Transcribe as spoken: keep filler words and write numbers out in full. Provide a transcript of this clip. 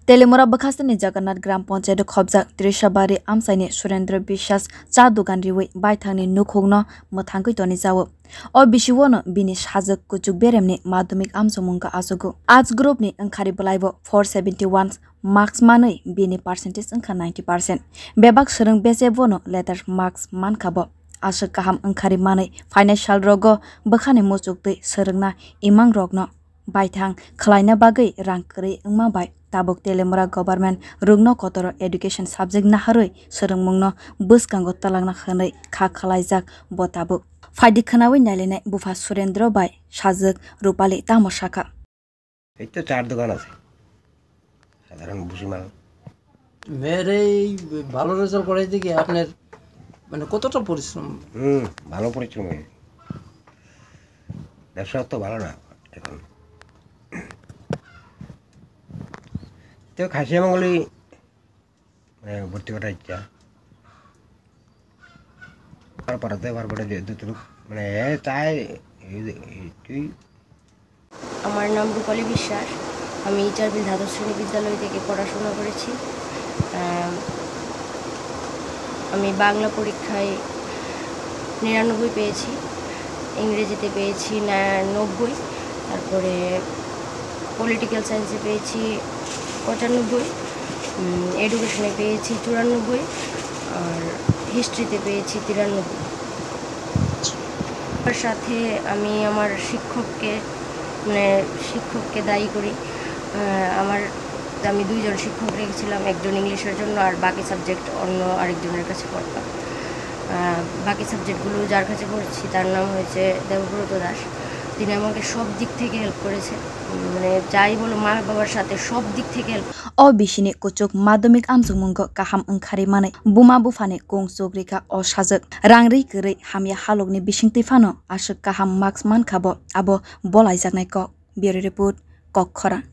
Telemura bwkhasteni Jagannath Gram Panchayat khobjak Trishabari amchaini Surendra Biswas cha dogan riwi baithangni nukhungno mwthangwi toni jao. O bisiwono bini sajwk kuchuk beremni madhyamik amchomungkha achugo. Arts groupni wngkhari bwlaibo four seventy one marks manwi bini percentage wngkha ninety percent. Bebak swrwng bese bono letter marks mankha bo. Aswk kaham wngkhari manwi financial rogo bwkhani muchuk twi swrwngna imang rokno baithang khwlaina bagwi rang kwrwi wngma bai tabuk Telemura government rukno kotoro education subject naharwi swrwngmungno bwskango twlangna hwnwi kha khwlaijak bo tabuk. Phaidi khwnawi nailainai bupha Surendra bai sajwk Rupali tamo sakha. এই তো চার দোকান আছে, সাধারণ ভুসিমাল। মেয়ের এই ভালো রেজাল্ট করাইতে গিয়ে আপনার মানে কতটা পরিশ্রম? হুম, ভালো পরিশ্রম হয়েছে। ব্যবসা তো ভালো না এখন। তো খাসিয়া মঙ্গলি মানে ভর্তি করার ইচ্ছা। তারপরে তো এবার করে দিয়ে দুটো মানে এ চাই এই যে এই তুই আমার নাম রূপালী বিশ্বাস। আমি ইচারবিল দ্বাদশ শ্রেণী বিদ্যালয় থেকে পড়াশোনা করেছি। আহ, আমি বাংলা পরীক্ষায় নিরানব্বই পেয়েছি, ইংরেজিতে পেয়েছি না-, নব্বই, তারপরে পলিটিক্যাল সায়েন্সে পেয়েছি পঁচানব্বই, উম, এডুকেশনে পেয়েছি চুরানব্বই, আর হিস্ট্রিতে পেয়েছি তিরানব্বই। তার সাথে আমি আমার শিক্ষককে, মানে, শিক্ষককে দায়ী করি। আহ, আমার, আমি দুইজন শিক্ষক রেখেছিলাম, একজন ইংলিশের জন্য আর বাকি সাবজেক্ট অন্য আরেকজনের কাছে পড়তাম। আহ, বাকি সাবজেক্টগুলো যার কাছে পড়ছি তার নাম হয়েছে দেবব্রত দাস। তিনি আমাকে সব দিক থেকে হেল্প করেছে, উম, মানে, যাই বলো, মা বাবার সাথে সব দিক থেকে help. O bisini kuchuk madhyamik amchukmungo kaham wngkhari manwi buma buphani kung chuk rikha o sajwk. Rang ri kwrwi hamya halokni bisingtwi phano aswk kaham marks mankha bo, abo bolaijaknai kok. Bureau Report, Kokkhorang.